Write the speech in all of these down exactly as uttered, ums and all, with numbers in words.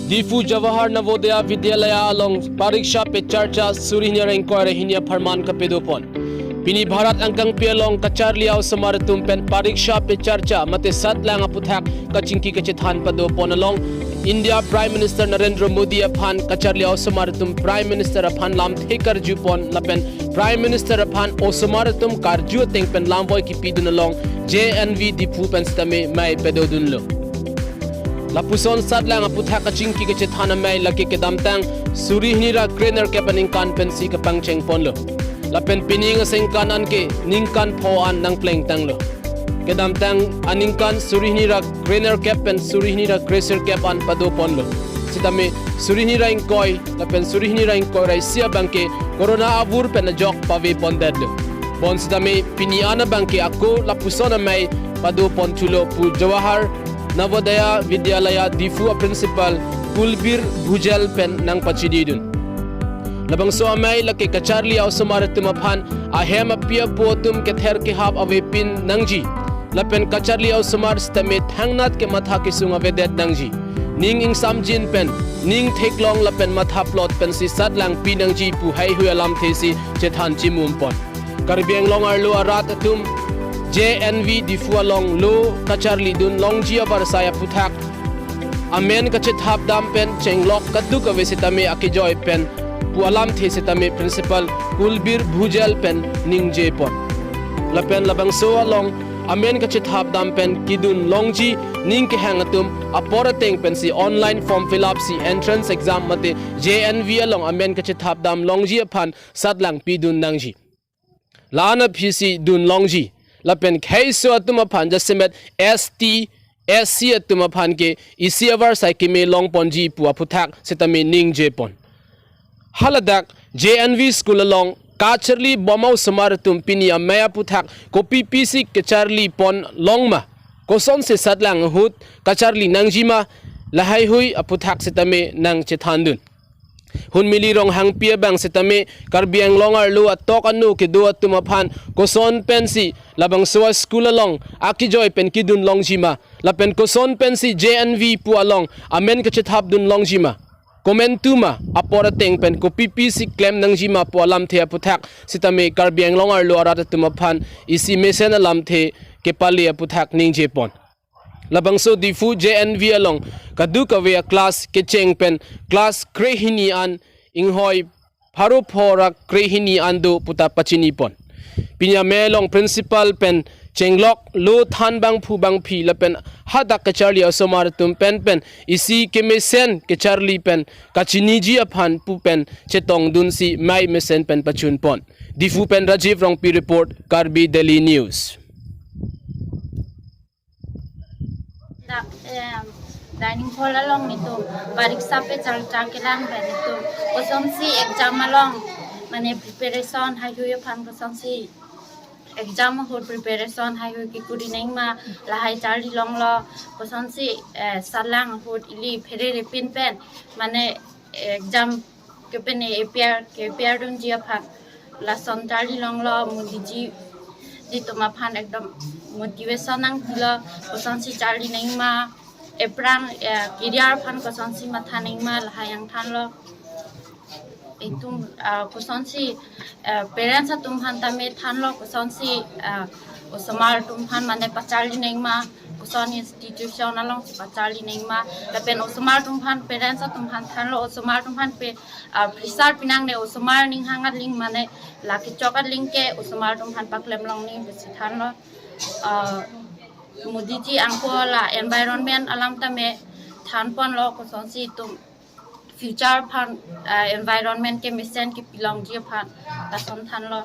Diphu Jawahar Navodaya Vidyalaya along pariksha pe charcha suri hini ra ingkoi ra hini apharman kapadopon. Pini Bharat angkangpi along kacharli a-osomar atum pen pariksha pe charcha mate satlang aputhak kachingki kachethan padopon along India Prime Minister Narendra Modi aphan kacharli a-osomar atum Prime Minister aphan lamthe karjupon lapen Prime Minister aphan osomar atum karju ateng pen lamvoi kipidun along J N V Diphu pen sitame mei padodunlo. Lapuson satlang aputhak kachingki kachethan amei lake kedamtang suri hini ra krenerkep aningkan pensi kapangchengponlo. Lapen pining asengkan anke ningkan pho an nangplengtanglo. Kedamtang aningkan suri hini ra krenerkep pen suri hini ra kresirkep an padoponlo. Sitame suri hini ra ingkoi lapen suri hini ra ingkoi ra isi abangke Corona avur pen ajok pavepondetlo. Bonsitame pini an abangke ako lapuson amei padoponthulo pu Jawahar Navodaya Vidyalaya Diphu a principal Kulbir Bhujal pen nangpachinidun. Labangso amei lake kacharli a-osomar atum aphan ahem api apo atum kether kehap avepin nangji. Lapen kacharli a-osomar sitame thangnat kematha kesung avedet nangji. Ning ingsamjin pen, ning theklong lapen mathaplot pensi satlangpi nangji pu heihui alamthe si chethan chimumpon. Karbi Anglong arlo arat atum J N V Diphu along lo kacharlidun longji avarsai aputhak amen kachethapdam pen chenglok kaduk ave sitame akejoi pen pu alamthe sitame principal Kulbir Bhujal pen ningjepon. Lapen labangso along amen kachethapdam pen kidun longji ning kehang atum apor ateng pensi online form fill up si entrance exam mate J N V along amen kachethapdam longji aphan satlangpidun nangji. La-an aphi si dun longji. Lapen kheiso atum aphan jasemet S T, S C atum aphan ke isi avarsai keme longponji pu aputhak sitame ningjepon. Haladak J N V school along kacharlibom a-osomar atum pini amei aputhak kopi pisi kacharlipon longma, kosonsi satlang ahut kacharli nangjima, laheihui aputhak sitame nangchethandun. Hunmili Ronghangpi abang sitame Karbi Anglong arlo atok ano kedo atum aphan koson pensi labangso a-school along akejoi pen kidun longjima, lapen koson pensi J N V pu along amen kachethapdun longjima, komantu ma, apor ateng pen kopi pisi klem nangjima pu alamthe aputhak sitame Karbi Anglong arlo arat atum aphan isi mesen alamthe kepale aputhak ningjepon. Labangso Diphu J N V along kaduk ave a-class kecheng pen class krehini an inghoi pharo pho ra krehini an do puta pachinipon. Pini amei along principal pen chenglok lo than bangphu bangphi lapen hadak kacharli a-osomar atum pen pen isi kemesen kacharli pen kachiniji aphan pu pen chetongdunsi mei mesen pen pachunpon. Diphu pen Rajiv Rongpi report, Karbi Daily News. Dak, em, dining hall along nelitum pariksha pe charcha kelang pen nelitum kosonsi exam along mane preparation heihui aphan kosonsi exam ahut preparation heihui kekuri nangma lahai charli longlo, kosonsi, eh, salang ahut ili phererepin pen mane exam kepene appear, ke appear dunji aphan lason charli longlo. Modi ji, jitum aphan ekdom motivation nangpilo, kosonsi charli nangma, aphrang, eh, career aphan kosonsi matha nangma lahai angthanlo. Itum, ah, kosonsi, eh, parents atum aphan tame thanlo, kosonsi, ah, osomar atum aphan mane pacharli nangma, koson institution alongsi pacharli nangma, lapen osomar atum aphan, parents atum aphan thanlo, osomar atum aphan pe, ah, pressure pinangne, osomar ning hang aling mane lake chok aling ke osomar atum aphan paklem longne pusi thanlo. Ah, Modi ji angko la environment alam tame thanponlo, kosonsi itum future aphan, ah, environment kemesen kepilongji aphan lason thanlo.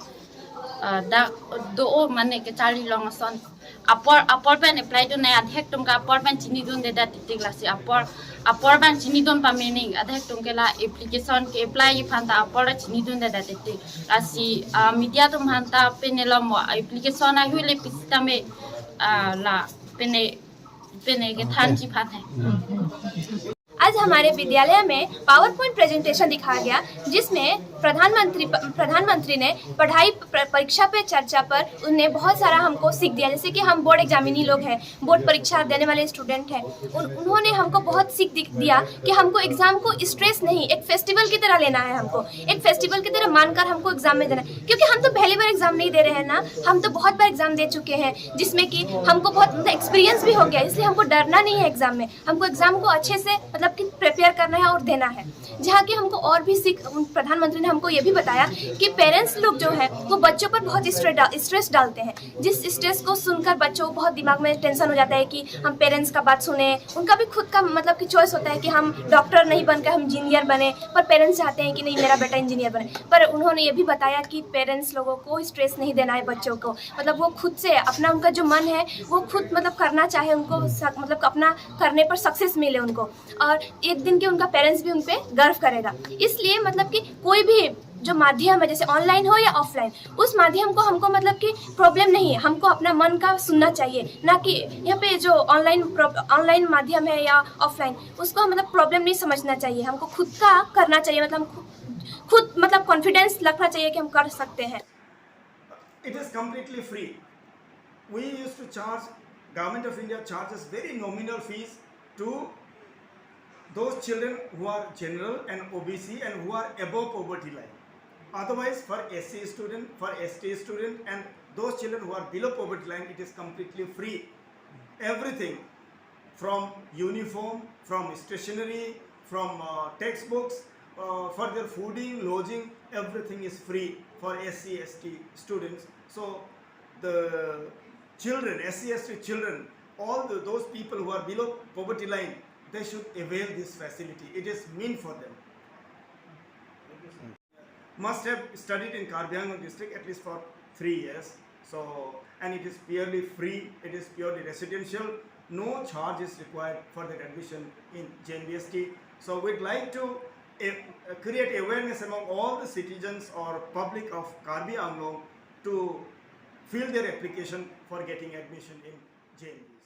Ah, dak do-o mane kacharli long ason. Apor, apor pen apply dun nai, adhek atum ke apor pen chinidundedet titik, lasi apor, apor pen chinidun pame nang, adhek atum ke la application ke apply aphan ta apor chinidundedet titik. Lasi, ah, media atum aphan ta pine lo mo application heihui le pi sitame, ah, la pine, pine kethanji aphan he. आज हमारे विद्यालय में power point presentation दिखाया गया, जिसमें प्रधानमंत्री प्रधानमंत्री ने पढ़ाई प्र- परीक्षा पे चर्चा पर उनने बहुत सारा हमको सीख दिया। जैसे कि हम बोर्ड एग्जामिनी लोग हैं, बोर्ड परीक्षा देने वाले स्टूडेंट हैं, उन, उन्होंने हमको बहुत सीख दि- दिया कि हमको एग्जाम को स्ट्रेस नहीं, एक फेस्टिवल की तरह लेना है। हमको एक फेस्टिवल की तरह मानकर हमको एग्जाम में देना है, क्योंकि हम तो पहली बार एग्जाम नहीं दे रहे हैं ना, हम तो बहुत बार एग्जाम दे चुके हैं, जिसमें कि हमको बहुत एक्सपीरियंस भी हो गया, इसलिए हमको डरना नहीं है एग्जाम में। हमको एग्जाम को अच्छे से, मतलब कि, प्रिपेयर करना है और देना है। जहाँ की हमको और भी सीख, उन प्रधानमंत्री ने हमको ये भी बताया कि पेरेंट्स लोग जो है, वो बच्चों पर बहुत स्ट्रेस डालते हैं, जिस स्ट्रेस को सुनकर बच्चों को बहुत दिमाग में टेंशन हो जाता है कि हम पेरेंट्स का बात सुने। उनका भी खुद का, मतलब कि, चॉइस होता है कि हम डॉक्टर नहीं बनकर हम इंजीनियर बने, पर पेरेंट्स चाहते हैं कि नहीं, मेरा बेटा इंजीनियर बने। पर उन्होंने ये भी बताया कि पेरेंट्स लोगों को स्ट्रेस नहीं देना है बच्चों को, मतलब वो खुद से अपना, उनका जो मन है वो खुद, मतलब, करना चाहे, उनको स- मतलब अपना करने पर सक्सेस मिले उनको, और एक दिन के उनका पेरेंट्स भी उन पे गर्व करेगा। इसलिए, मतलब कि, कोई भी जो माध्यम है, जैसे ऑनलाइन हो या ऑफलाइन, उस माध्यम को हमको, मतलब कि, प्रॉब्लम नहीं है, हमको अपना मन का सुनना चाहिए, ना कि यहाँ पे जो ऑनलाइन ऑनलाइन माध्यम है या ऑफलाइन, उसको हम, मतलब, प्रॉब्लम नहीं समझना चाहिए। हमको खुद का करना चाहिए, मतलब, हम खु- खुद, मतलब, कॉन्फिडेंस रखना चाहिए कि हम कर सकते हैं। It is completely free. We used to charge, Government of India charges very nominal fees to those children who are general and O B C and who are above poverty line. Otherwise, for S C student, for S T student, and those children who are below poverty line, it is completely free. Everything, from uniform, from stationery, from uh, textbooks, uh, for their fooding, lodging, everything is free for S C, S T students. So the children, S C, S T children, all the, those people who are below poverty line, they should avail this facility. It is meant for them. Must have studied in Karbi Anglong district at least for three years. So, and it is purely free, it is purely residential. No charge is required for that admission in J N V S T. So, we'd like to uh, create awareness among all the citizens or public of Karbi Anglong to fill their application for getting admission in J N V.